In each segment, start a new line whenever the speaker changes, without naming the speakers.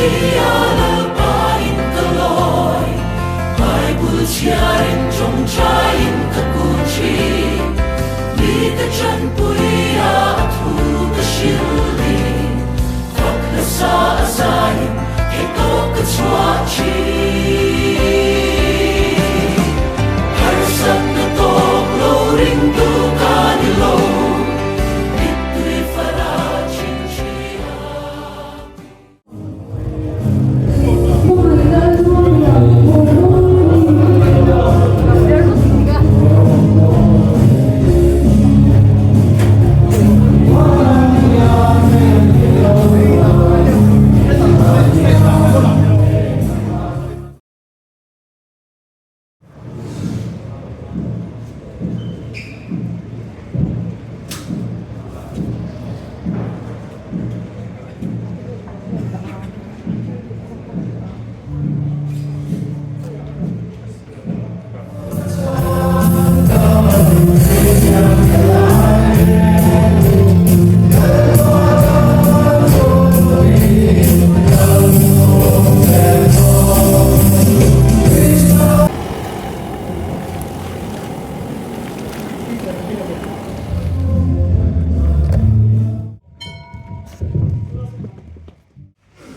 Lalpuia Lalpa in ka lawi, Bible chhiarin tawngtaiin ka kun thin. Mite tanpuia a thu ka hrilhin, fak hlasa a zaiin theihtawp ka chhuah thin. Harsatna tawk lo ringtu ka ni lo, mittui fara chhinchhiah.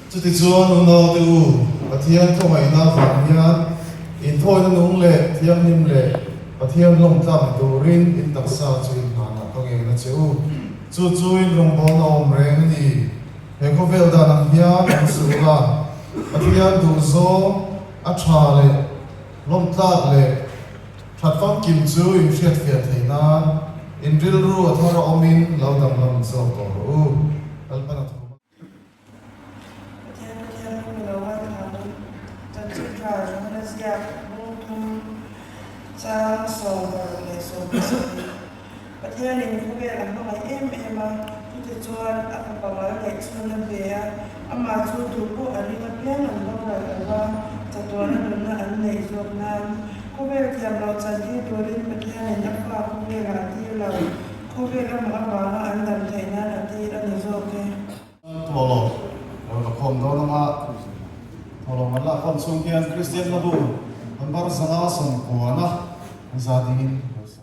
Chutichuan unaute u, Pathian khawngaihna avang hian inthawina nung leh thianghlim leh Pathian lawmtlak ni turin in taksa chu in hlanah ka ngen a che u. Chu chu in rawngbawlna awm reng a ni. He khawvel dan ang hian an suh a, Pathian duhzawng a tha leh lawmtlak leh that famkim chu in hriatfiah theih nan in rilru a thar a awmin lo danglam zawk tawh rawh u. Lalpan a thu.
Pathian Pathian hming lo ngaithla Chanchin tha Johana ziak bung thum chang 16 leh 17. Pathianin khawvel a hmangaih em em a, chutichuan a fapa mal neih chhun a pe a, amah chu duh pawh a ring apiang an boral lo va, chatuana nunna an neih zawk nan. Khawvel thiam loh chantir turin Pathianin a fa khawvelah a tir lo. Khawvel amah avanga an dam theih nan a tir a ni zawk e.
Thawhlawm rawn la khawm dawn anga thawhlawm an lah khawm chhung hian Kristian Hlabu number 190 an za dingin lo sa.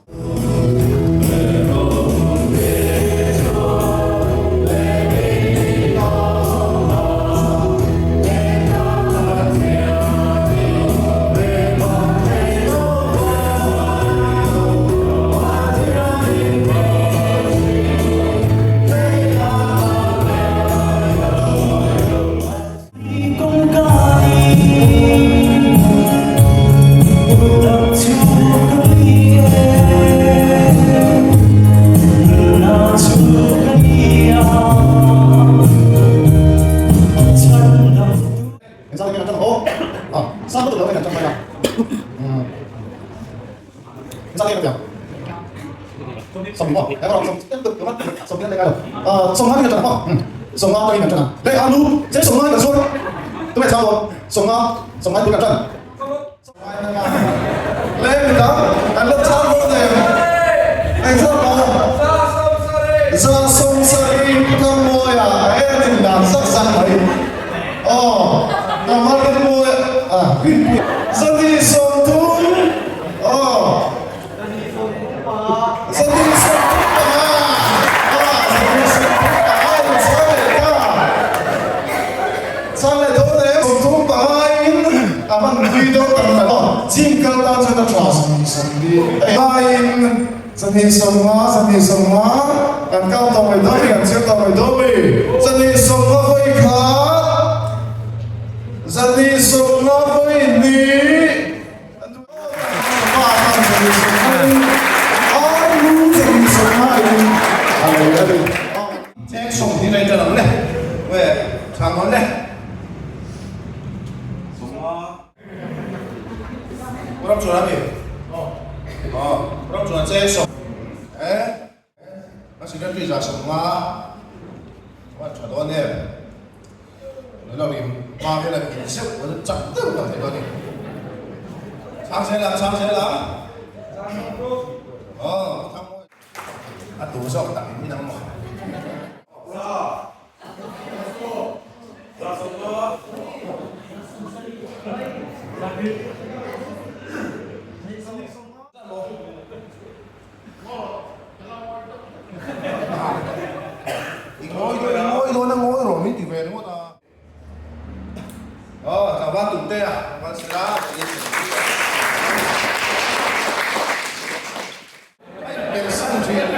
I ngawi dawn, i ngawi dawn a ngawi rawh min ti ve ringawt a. Aw, tlangval tum te a, tlangval sela ti a sin. A inpel san thin.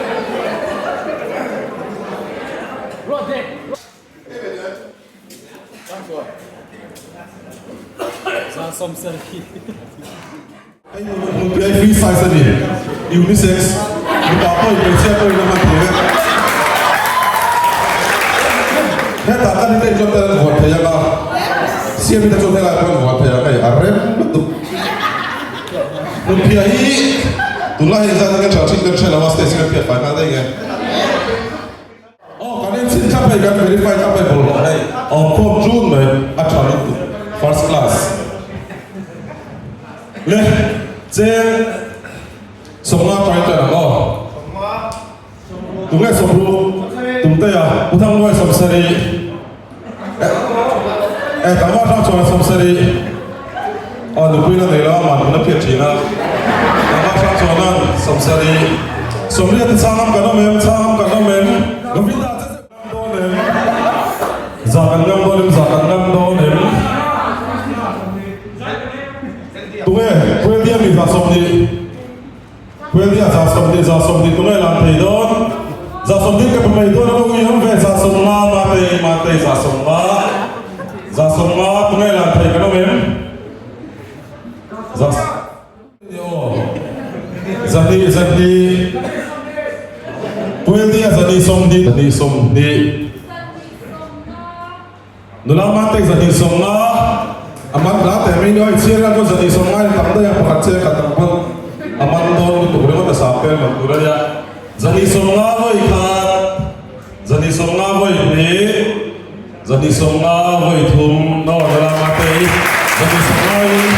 Hei hmunpui free size a ni, unisex, mipa pawhin hmeichhia pawhin a hman thei vek. Hetah kan inneih chuan tel an vuan thei ang a, siamite chuan helai pawh an vuan thei ang hei a rem lutuk. Hmunphiah hi tunlai hei zat in kan tha thin kan hre lo a, stage kan phiat fai nghal daih nge. Aw kan in chhin thlap hei kan verify thlap hei bawlhhlawh hei awm khawm ṭun mai a ṭha lutuk first class le cheng sawmnga ṭai ṭan ang aw tunge sawmruk tumtea Puthangluai sawmsarih eh tlangval hrang chuan sawmsarih aw nupui la nei lo a man hun a phiat ṭhin a tlangval hrang chuanan sawmsarih sawmriat te chhang am kan awm em chhang am kan awm em Govinda che che ngam dawn em za kan ngam dawn em za kan ngam dawn em tunge Pueldia mi za 20 Pueldia za 20 za 20 tunge lan thei dawn za 20 ka pe mai dawn a lo ngi awm ve za 50 mate mate za 50 za 50 tunge lan thei kan awm em za Aw zahnih zahnih Pueldia zahnih 20 zahnih 20 Nula Mate zahnih 50 a man hla teh mai ni aw i chhiar hian chuan zahnih 50 in tam daih a pakhat che khat ang pawn a man dawn lutuk ringawt a sa pel man tur a nia zahnih 50 vawi khat zahnih 50 vawi hnih zahnih 50 vawi thum aw nula Mate i zahnih 50 in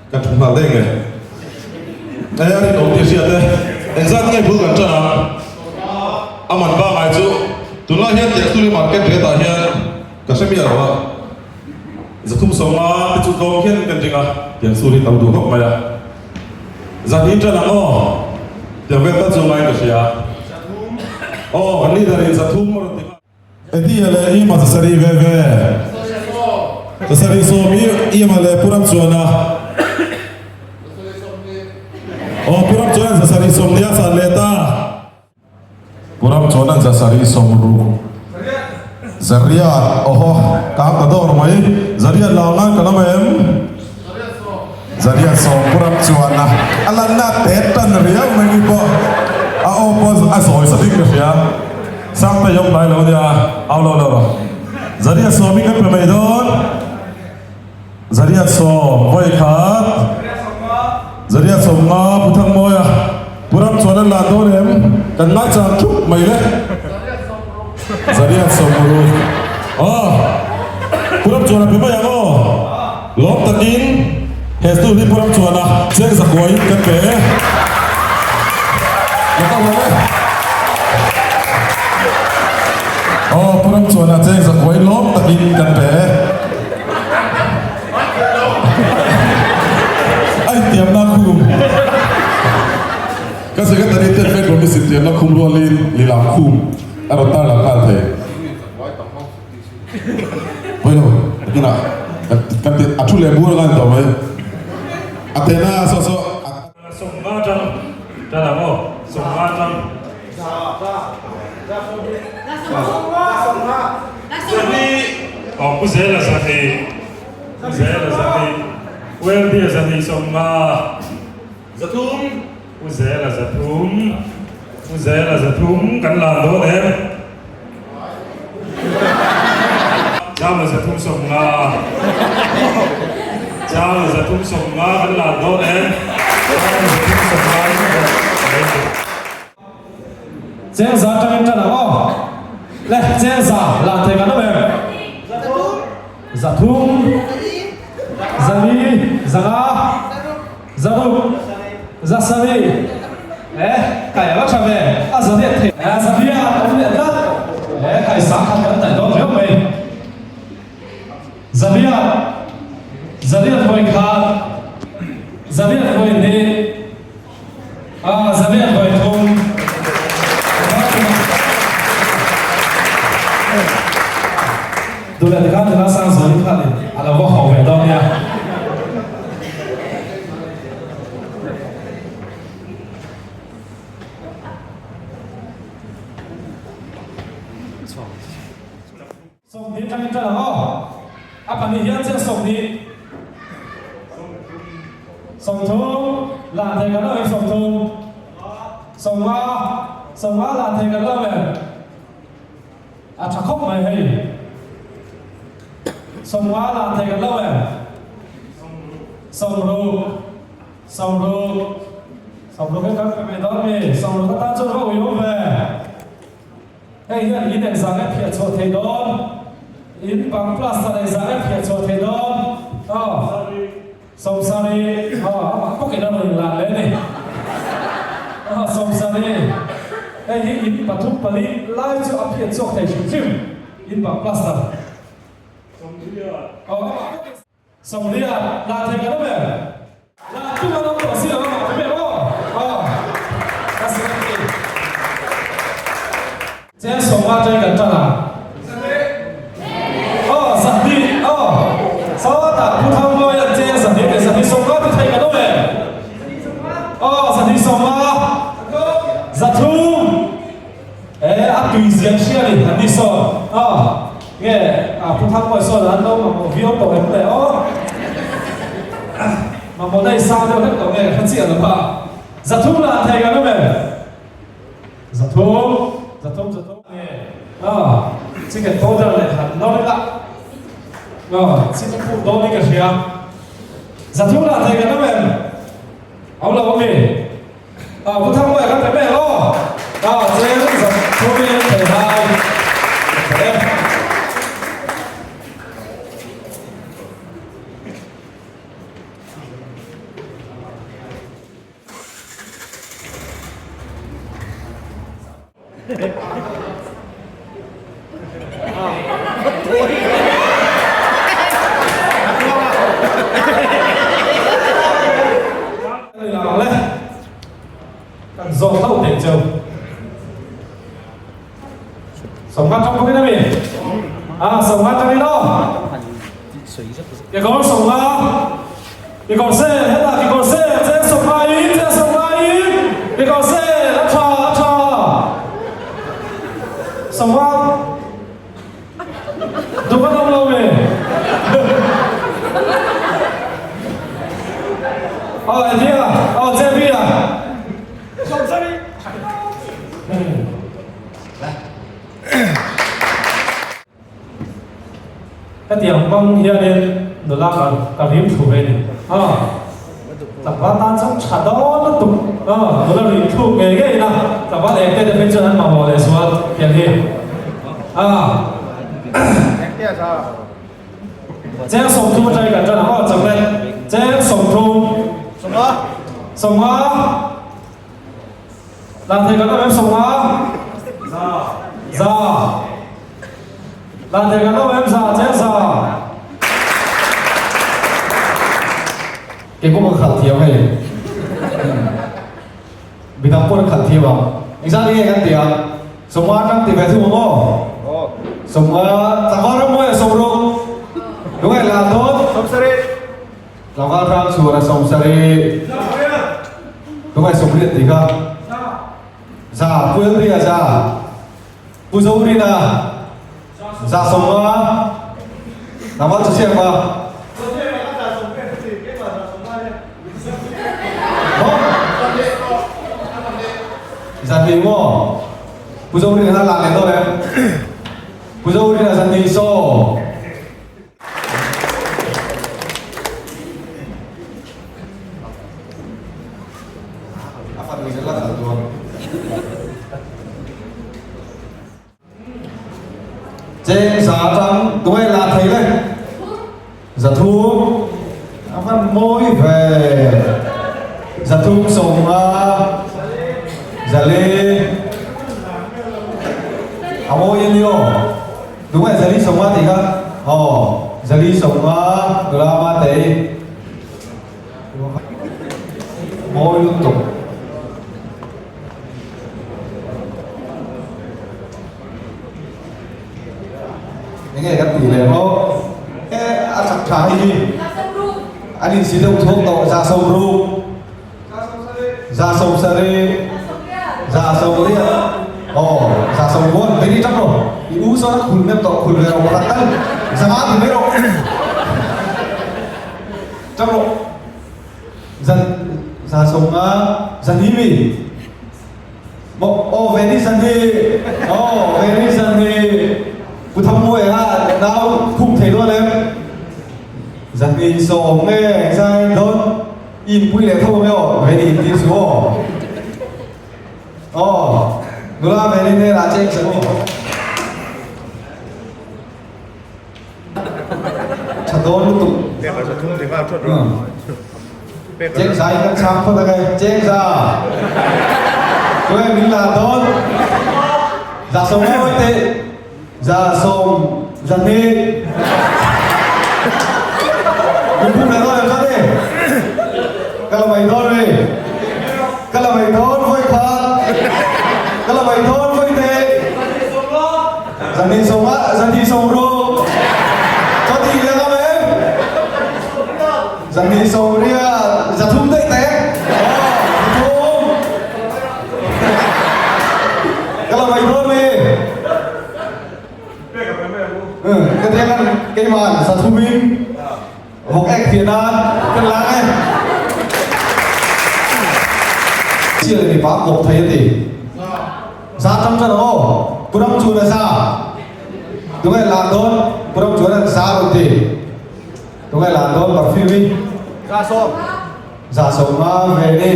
Ka thu nghal daih nge. Eng a rinawm tih hriat e. Engzat nge bul kan tan ang? A man bangai chu tunlai hian tiang tuli market rate ah hian ka hre miah lo a. Zathum sawmnga te chu tlawm hian kan ring a, tiang chu hi tam duh khawp mai a. Zahnih tan ang aw. Tiang vel tal chu ngai ka hria. Aw kan leader in zathum a rawn ti nghal. Eddie leh Ima Zasari ve ve. Zasari sawm i Ima leh Pu Ramchuana. Aw Pu Ramchuana'n Zasari 40 a chan leh ta. Pu Ramchuana'n Zasari 60. Zariat awhaw ka ang ta dawr mai. Zariat lau nan ka lam em? Zariat 10 Pu Ramchuana a lanna te tan riau mai ni pawh a aw pawh a zawi sa ding ka hria. Sangte yawm hnai lo nia au lo lo rawh. Zariat 10 in kan pe mai dawn. Zariat 10 vawi khat. Zariat 50 Pu Thangmawia Pu Ramchuan an lan dawn em? Kan ngaichang thup mai le. Zariat 60. Aw Pu Ramchuan a pe mai ang aw. Lawm takin he stool hi Pu Ramchuana cheng zakuaiin kan pe e. La ka hlawm e. Aw Pu Ramchuana cheng zakuaiin lawm takin kan pe e. A intiamna khum. Ka secretary ten fake promise intiamna khum rualin lilam khum a rawn tarlang nghal thei. Pawilo, takinah kan ti a thu leh bur anga ni tawh mai. A tehna saw saw a.
Sawmnga tang tan ang aw, sawmnga tang. Zahni aw Pu Zela zahni, Pu Zela zahni, Pu Eldia zahni sawmnga. Zathum, Pu Zela zathum, Pu Zela zathum kan lan dawn em? Chama zathum 50, Chama zathum 50 kan lan dawn em? Chama zathum 50 in kan
Cheng za atangin tan ang aw. Le, cheng za lan thei kan awm em? Zathum, zali, zanga, zaruk, zasarih, eh, kai a va tha ve, a zariat thei, eh, zaria an awm leh tlat, eh, kai sangkhat kan taih dawn riau mai. 20 tangin tan ang aw. A pahnih hian cheng 20. 30 lan thei kan lo em 30. 50 50 lan thei kan lo em. A tha khawp mai hei. 50 lan thei kan lo em. 60 60 60 kan kan pe ve dawn mi. 60 atan chuan va ui awm ve. Hei hian in engzah nge phiah chhuah thei dawn? In bang plaster engzah nge phiah chhuah thei dawn? Aw, Sawmsari, aw, amah bawkin a rawn inlan leh a ni. Aw, Sawmsari, hei hi in pathum pali lai chu a phiah chhuak thei hrim hrim, in bang plaster. Aw, amah bawkin. Sawmria, lah thei kan awm em? Lah tum an awm tawh si lo amah pe ber aw. Aw, ka si kan ti. Cheng sawmnga ṭai kan ṭan ang. Aw, zahnih, aw. Sawtah Pu Thangluaia cheng zahnih leh zahnih sawmnga ti thei kan awm em? Aw, zahnih sawmnga. Zathum. E, a tui zian hria ni, an ni sawn. Aw, nge, a Pu Thangbawi sawn an lo mamawh viau tawh em le aw. Mamawh na i sang deuh hlek tawh nge ka hre chiah lo va. 300 lah an thei kan awm em? 300, 300, 300. Nge, aw, chicken powder leh han nawr ila. Aw, chicken puk dawn in ka hria. 300 lah an thei kan awm em? Awm lo awm mi? A Pu Thangbawi kan pe mek aw. A cheng 300 in thei hai. Thei e. Kan zawh hlauh teh cheu. 50 tang bawkin ami? Ah, 50 tangin aw. Kekawr 50. Kekawr sen, hetah kekawr sen, cheng 50 in, cheng 50 in. Kekawr sen, a tha, a tha. 50. Duh kan awm lo ve. Aw Elia, aw JB a. Hetiang hmang hianin nula ka ka rim thlu ve ni. A tlangval tan chuan tha dawn lutuk. A nula rim thluk ngei ngei ina tlangval eng te te phei chuan an mamawh leh zual tiang hi. A Cheng 30 atangin kan tan ang aw chak le. Cheng 30. 50. Lan thei kan awm em 50? Za. Lan thei kan awm em za cheng za.
Kei pawh ka khalh thiam hei. Midang pawh an khalh thiam ang. Engzat nge kan ti ang? 50 atang ti ve thung ang aw. 50 tlangval ram mawi a 60. Lungaih la dawn.
70.
Tlangval hrang chhuan a 70. Lungaih 80 tih kha. Za Pu Elria za. Pu Zorina za 50. Tlangval chu siak va. 200 maw? Pu Zorina kha lak leh dawn em? Pu Zorina 200 saw. A fanu in a la khalh dawn. Cheng za atang tunge la thei le? 300 a van mawi ve. 350 400 a mawi a ni aw. Tunge 450 tih kha? Aw 450 nula Matei. Mawi lutuk. Enge kan tih leh maw? E a chak tha hei hi. An insi deuh thuak tawh 60. 70. 60. Aw 60. Sawm veni tang rawh i u sawn a khul mep tawh khul ve rawh pakhat tal 500 ti mai rawh tang rawh zan 150 zani mi maw aw veni zani aw veni zani pu Thangmuai kha nau khum thei dawn em zani sawm nge zai dawn i inpui leh tho ang e aw veni intir chu aw. Aw, nula Mary hnenah cheng che u. Tha dawn lutuk. Cheng za in kan chhang phawt ang e. Cheng za. Tunge min la dawn? 100 mai teh. 100 200. Min phum leh dawn em chuan e? Ka la mai dawn ve. Ka la mai dawn vawi khat. Ka la mai dawn vawi teh. 200 ah 260. Ka ti leh ngam em? 260 300 daih teh. Aw, 300. Ka la mai dawn ve. Ka tiang kan keimah 300 in vok ek thian nan kan lang e. Chial mi pa kop thei ati. Za tang chan aw. Puram chu na za. Tungai lang don puram chu na za ron ti. Tungai lang don perfume i.
Za som.
150 ve ni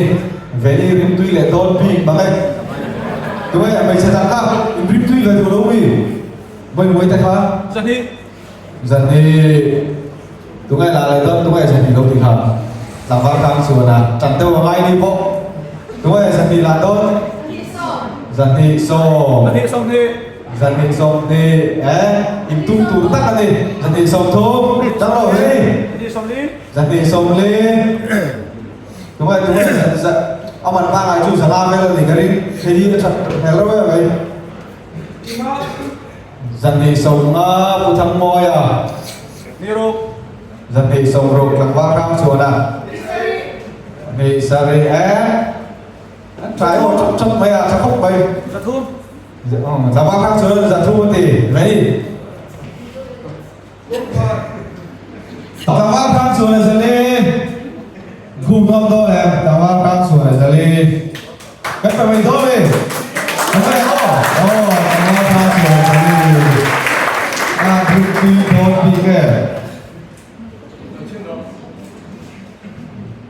ve ni rimtui leh dawn bik mang e. Tunge hmeichhe dang kha in rimtui ve duh lo mi? Mawimawi te kha?
200.
200. Tunge lah leh dawn tunge 200 lo ti kha? Tlangval kang chuan a tan deuh a ngai ni pawh. Tunge 200 lah dawn? 200.
220.
220 eh in tum tur tak a ni. 230. Chang rawh hei.
240.
240. Tungai tungai za a man pangai chu 500 vel a ni ka ring. Hei hi a that hmel reuh em mai. 250 Pu Thangmawia. 260 tlangval hrang chuan a. 270 eh. An trai aw chap chap mai a tha khawp mai.
300.
Tlangval hrang chuan 300 a ti mai. Tlangval hrang chuan a zali. Khum ngam dawn em? Tlangval hrang chuan a zali. Kan pe mai dawn e. Kan pe aw. Aw, tlangval hrang chuan a zali. A thutpui dawn bik e.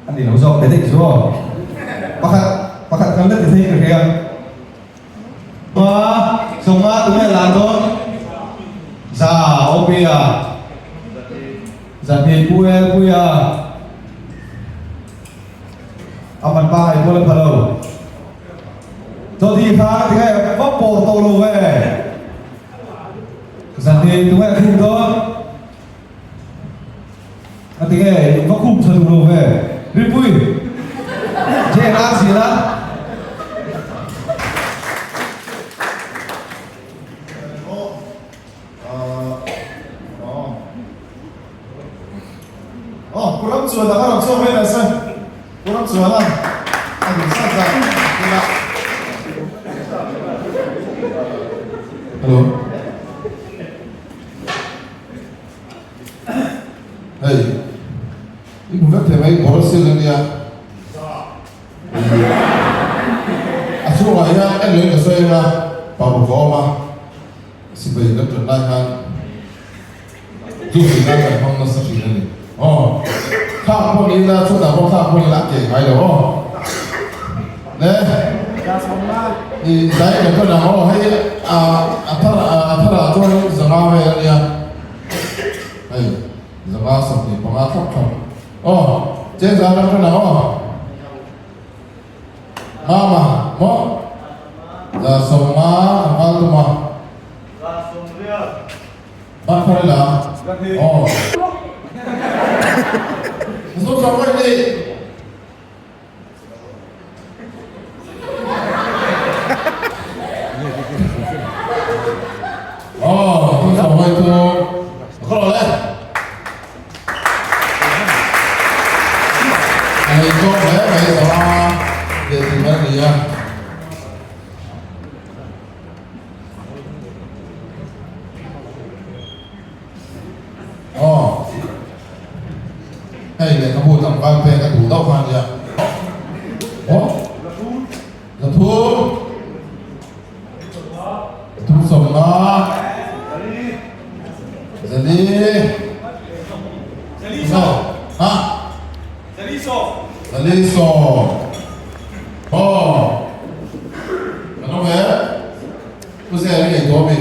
A ni lo zawk te daih chu aw. Pakhat, pakhat kan la ti thei ka hria. Pa, 50 tunge la dawn? 100 Obia. 200 Pu Elpuia. A man pa ngai pawh la pha lo. Chawhni kha tinge va pawh tawh lo ve. 200 tunge khum dawn? A tinge va khum tha duh lo ve. Rinpui. Jen a zin a.
Aw, Pu Ramchuana ka rawn chhuak mai lo se. Pu Ramchuana a duh zat zat ila.
Hello. Hei, i hmu vek thei mai, Borosil a nia. A chhungah hian en leh ka sawi anga paruk a awm a, sipai kan ṭan lai khan chu zin lai kan hmang nasa ṭhin a ni. Aw, thlak pawh ni ila, chutah pawh thlak pawh ni ila a keh ngai lo aw. Le, i zai kan ṭan ang aw, hei a a thar a tharah chuan 500 vel a nia, hei 525 thlap thlap. Aw, chen zan ram ṭan ang aw. Mama, maw? 150 kan kal tum a. Ban phar ila. Aw. Zu chawk mai ni. Aw, zu chawk mai chu. Ka lo le. A hei zawk hle mai tawh a, leh tih mai a ni a. tlangval pek a duh deuh kha a nia. Aw, zathum, zathum sawmnga, zali, ha? Zali sawm, aw, kan awm em? Pu Zel i nei tawh mi?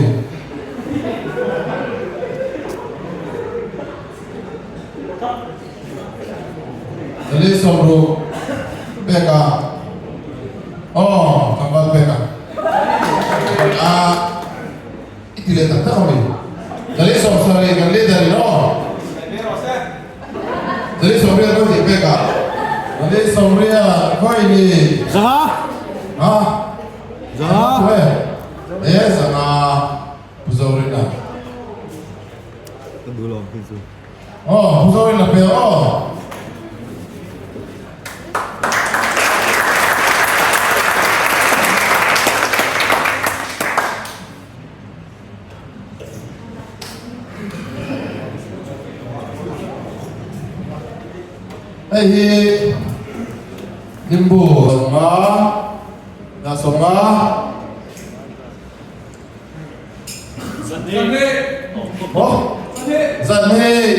Zali sawmruk peka aw tlangval peka a i ti leh tak tak ami Zali sawmsarih kan leader in aw Zali sawmriat kan tih peka Zali sawmriat khawi ni
Zanga
ha
Zanga
E zanga Pu Zorina.
Ka duh lo khi chu.
Aw Pu Zorina pe aw. Hei hi Nimbu sawmnga na sawmnga Zanhnih
Zanhnih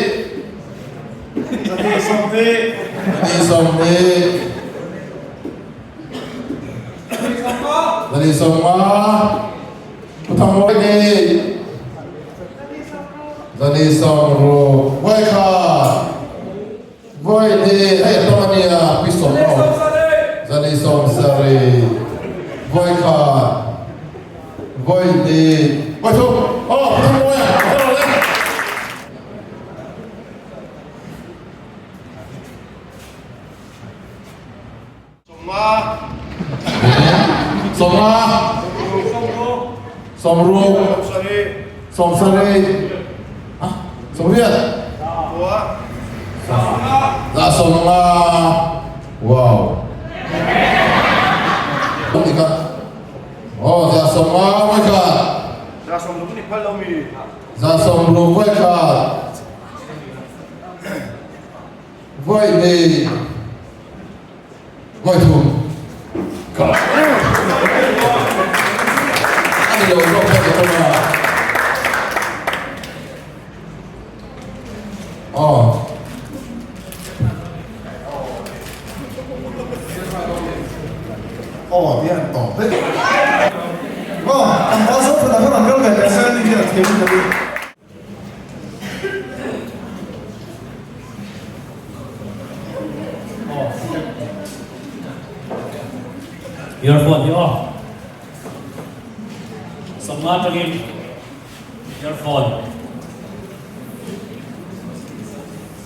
sawmhnih
Zanhnih sawmhnih Zanhnih sawmnga Pu Thangmawi nih Zanhnih sawmruk Vawikhat Vawihnih hei a tam a nia pi sawm aw Zanhnih sawmsarih Vawikhat Vawihnih Vawithum aw Pu Thangmawi a a lo le. Sawmnga Sawmruk Sawmsarih Sawmriat Za sawmnga Wow Oh za sawmnga vawikhat
Za sawmruk ni phal lo mi
Za sawmruk vawikhat Vawihnih Vawithum ka a ni lo zawk pawh ka tum a. Aw.
Aw ti an tawp daih. Aw, an va zo thana khan an kal ve teh se ni hian a thiam in ka ring.
Earphone hi aw. Sawmnga atangin earphone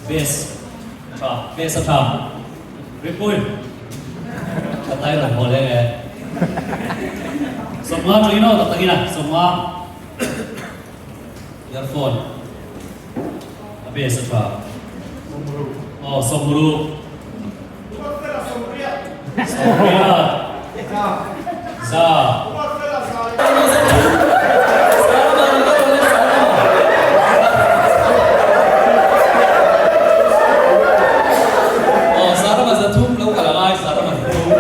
bass tha bass a tha Ripui ka tai rawn haw leh e. Sawmnga atangin aw tak takin a sawmnga. Earphone a base a tha. Aw sawmru. Sawmriat. Za. Aw Sarama zathum lo kal angai Sarama zathum.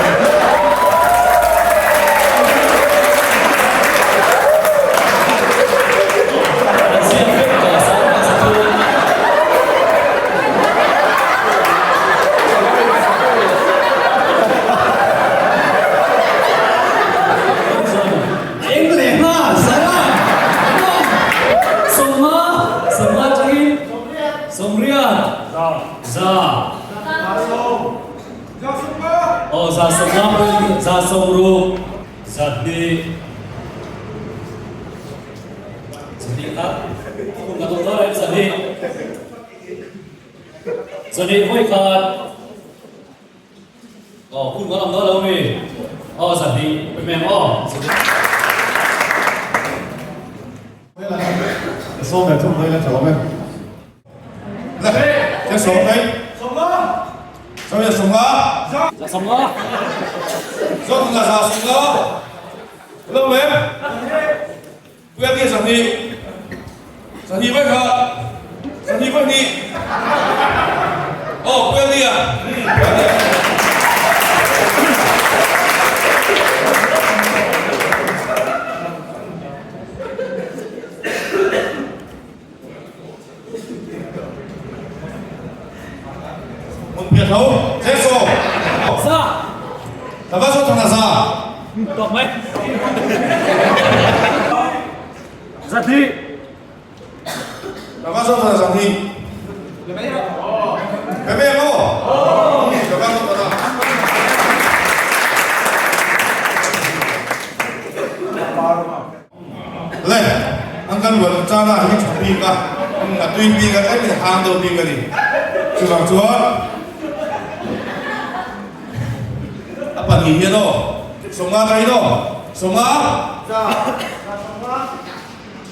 Zahnih Zahnih kha kum ka tawh dawn em zahnih Zahnih vawi khat aw kum ka lam dawn lo mi aw zahnih pe mem aw
Sawm leh thum vel a tha awm e. Che sawm mai. Sawm leh sawmnga.
Za sawmnga.
Zawk nga za sawmnga. Lo mem. Puia tia zahnih. Zahnih vai kha. Zahnih vai hnih. Aw puia tia.
Mun phiat ho, Jesu.
Za.
Ka va zo thana za.
Tawk mai. Za thi.
Ka va zo thana za thi. Ka me mo. Ka va zo thana. Le, an kan rual chana hi tha bik a, a tui bik a, tlem in hang deuh bik a ni. Chuvang chuan a pahnih hian aw, sawmnga tain aw, sawmnga?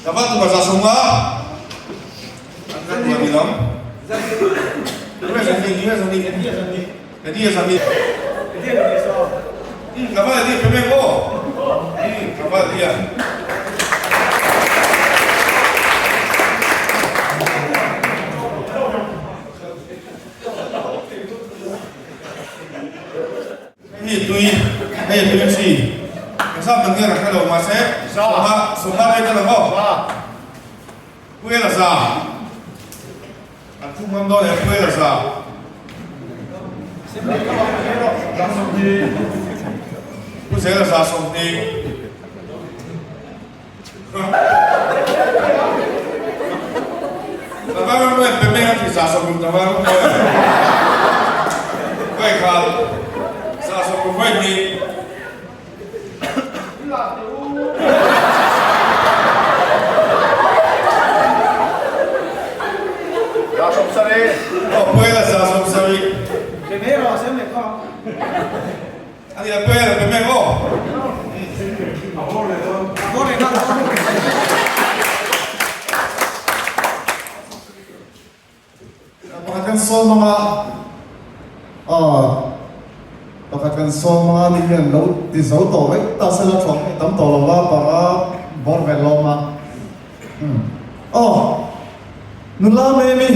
Ka va tum a za sawmnga? An kan rual ni lam. Nge zan ni, nge zan ni, Eddie a zan ni. Ka va Eddie pe mek aw. Ka va Eddie a. Hei tui, hei tui chi. Ka zam nge ka hre lo mahse sawma sawma lai ta lang aw. Puela za. An thu ngam dawn em Puela za. Pu Zela za 20. Tava ram em pe meng a thi 60 tava ram em. Vai khal 60 vai ni. Aw Puela 70. Ani a Puela pe mek aw.
Pakhat kan sawm anga aw pakhat kan sawm anga ni hian lo ti zo tawh vek ta se la thuam hi tam tawh lo va panga bawr ve lawm a aw nula memi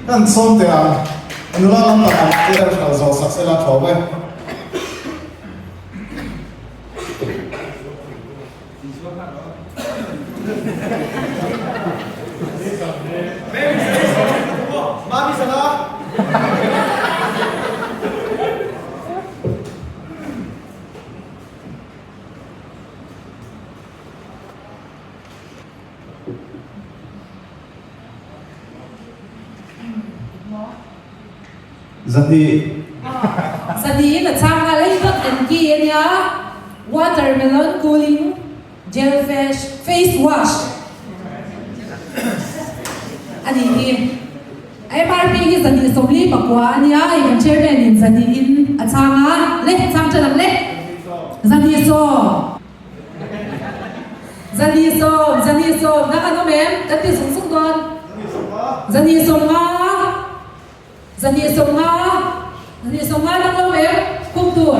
kan sawm teh ang nula lam tak ang te hian hral zawh sak se la thuam e. Zahnih.
Zahnih in a chhang a, lei dawt an ki a nia, watermelon cooling gel face wash a nih hi. MRP hi zahnih 44 a nia, hei kan chairman in zahnih in a chhang a, le chhang ṭan ang le. Zahnih sawm. Zahnih sawm, zahnih sawm, dang an awm em? Kan ti zung zung dawn. Zahnih 50. 250, 250 dang lo em? Khum tur.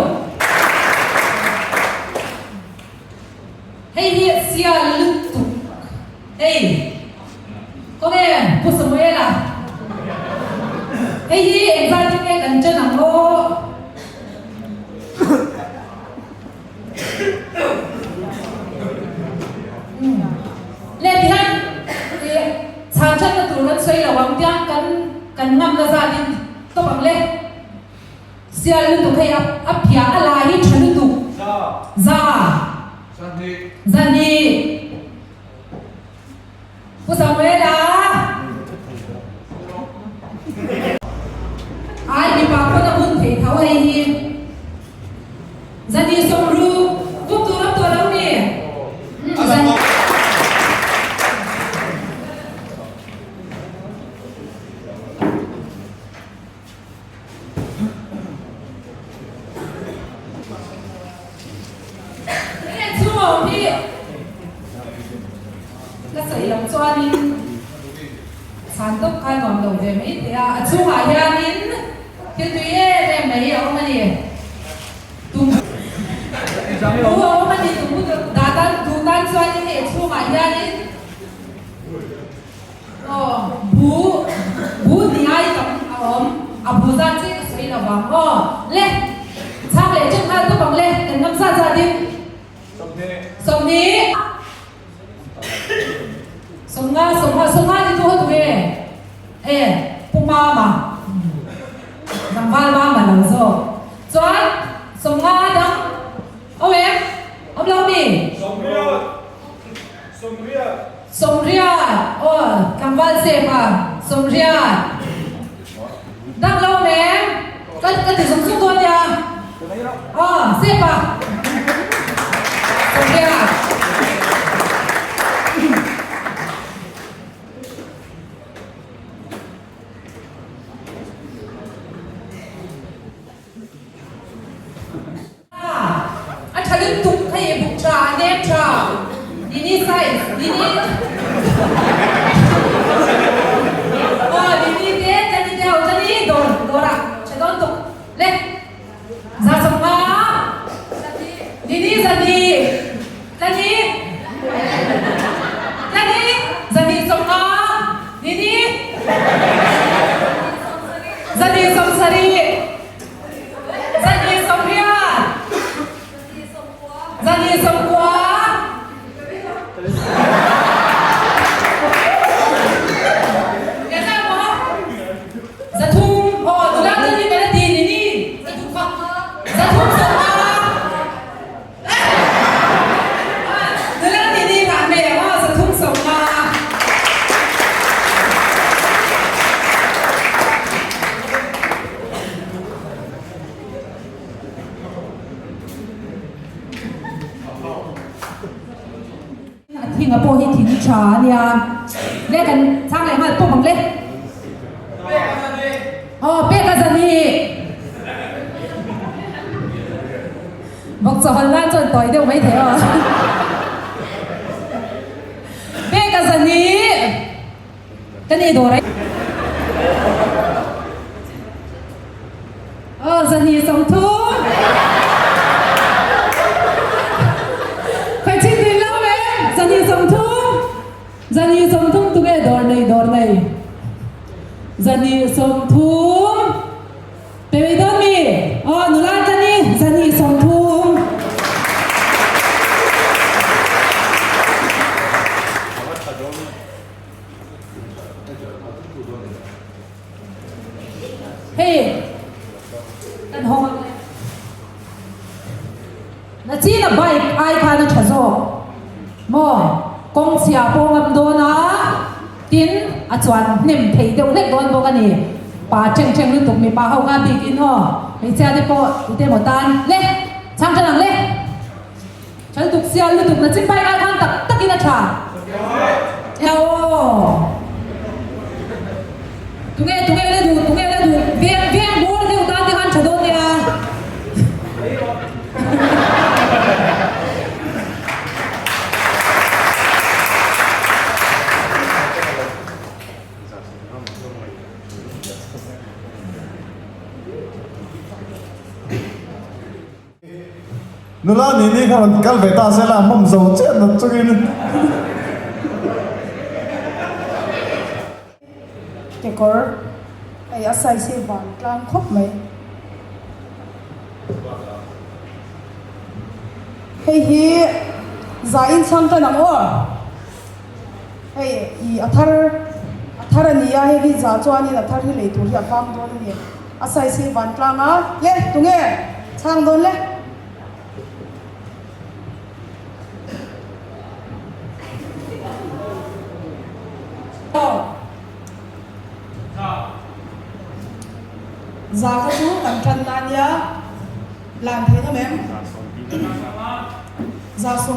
Hei hi sial lutuk. Hei. Kawng e, Pu Samuela. Hei hi engzat in nge kan ṭan ang aw? Le tihian ih chhan ṭhatna tur kan sawi lo ang tiang kan kan ngamna zatin tawp ang le. Sial lutuk hei a a phiah a la hi ṭha lutuk. Za. Zahnih. Pu Samuela. Ai mipa pawn a hun thei tho hei hi. Zani 60 kup tur am tawh lo mi. Heng chhung a awm hi ka sawi loh chuanin chhan tawp kha nuam lo ve mai thei a, a chhungah hianin thil tui em em mai a awm a ni. Tum hu a awm a ni, tum hu dah tan duh tan chuanin hei a chhungah hianin Aw, bu, bu ni ai tam a awm, a bu zat chiah ka sawi lo vang. Sawmnga, sawmnga, sawmnga ni tu ho tu nge? E, Pu Mama, Tlangval Mama lo zawk. Chuan 50 dang awm em? Awm lo mi?
Sawmriat, sawmriat.
Sawmriat, aw, tlangval zep a, sawmriat. Dang lo awm em? Ka ka ti zung zung dawn nia. Aw, zep a. Sawmriat. A tha lutuk hei buk tha a nem tha nini size nini aw nini te tani te ho tani dawr dawr ah tha dawn tuk le 150 nini zani tani tani zani 50 nini zani 70. 128. 129. Kaya mo? 300. Oh, nula tani kana ti ni ni. 300 kha. 350. Nula ni ni kha me oh 350. A thing a pawh hi thing tha a nia. Le kan chang leh nghal pawp ang le. Aw pek a zan hi. Vawk chawhal nan chuan tawi deuh mai thei aw. Pek a zan hi. Ka ni dawr ai. Aw 230. Khoi chin din lo em 230. 230 tu nge dawr nei dawr nei. 230. Pe mai dawn mi? Aw nula ta ni 230. Hei kan hawng ang le. Na chin a bike ai khan a tha zawk maw? Kawng chhia pawh ngam dawn a, tin a chuan hnem thei deuh hlek dawn bawk a ni. Pa thleng thleng lutuk mipa ho kha bikin aw hmeichhia te pawh tute emaw tan le chhang tha ang le. Tha lutuk sial lutuk na chin bike ai khan tak takin a tha. Aw. Tunge tunge la duh tunge la duh veng veng bawr deuh tan te khan tha dawn nia.
Nula ni ni kha rawn kal ve ta se la hmawm zo chiah nat chungin.
Kekawr hei a size hi van tlang khawp mai. Hei hi zah in chhang tan ang aw. Hei i a thar a thar a ni a hei hi zah chuanin a thar hi lei tur hi a vang dawn a ni. A size hi van tlang a le tunge chhang dawn le. Za kha chu kan tan na nia lan thei ngam em? Za 50.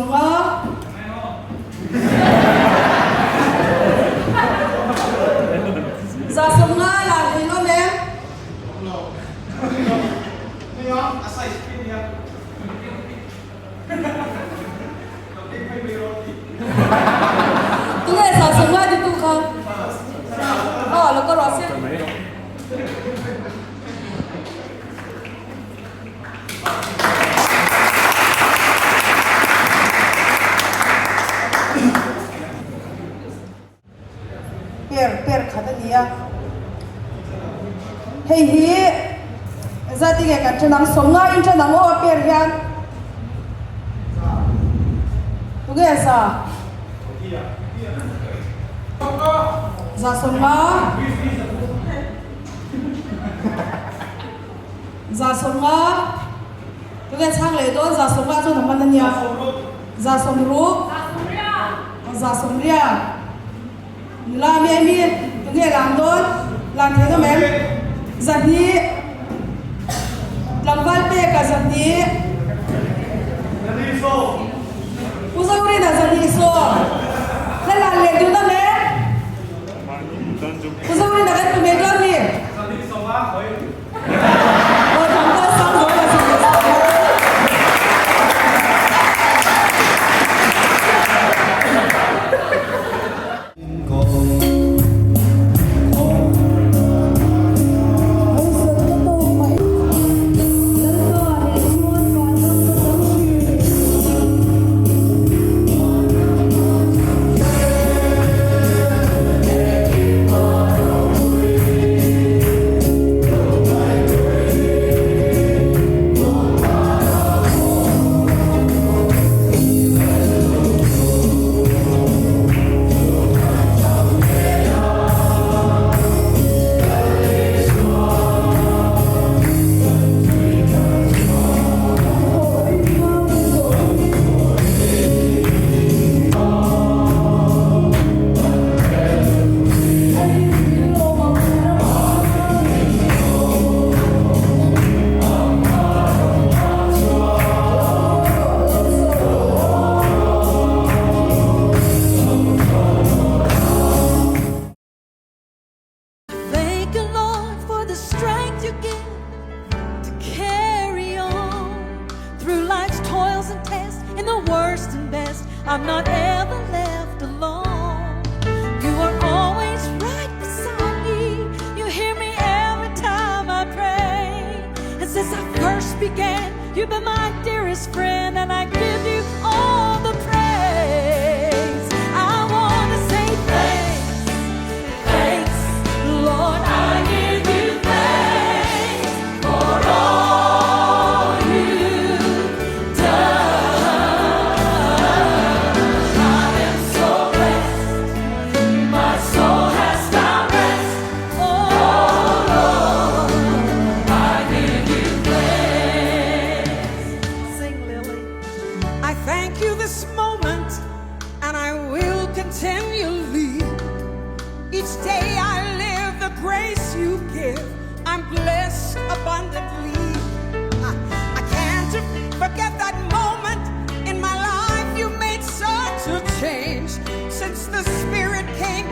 150 lan thei ngam em? Tunge 150 titu kha? Aw lo ka ruah sia. Per per khat a ni a, hei hi engzat nge kan then ang 50 in then ang aw a per hian tunge za?
150. 150. Tunge chhang leh dawn 150 chuan a man a nia. 160. 180. Nula mi a mi tunge lam dawn? Lam thei nawm em? 200. Tlangval peka 200. Pu Zorina 210. La lan leh duh nawm em? Pu Zorina kan pe mai dawn mi? Aw tlangval sang zawng a 210.
Thank you, Lord, for the strength you give to carry on through life's toils and tests, in the worst and best. I'm not ever left alone. You are always right beside me. You hear me every time I pray. And since I first began, you've been my dearest friend, and I give you all the praise. I want to say thanks. Thanks, Lord, I give you thanks for all you've done. I am so blessed, my soul has found rest. Oh Lord, I give you thanks.
Sing, Lily. I thank you this moment, and I will continually. Each day I live the grace you give, I'm blessed abundantly. I, I can't forget that moment in my life. You made such a change. Since the Spirit came,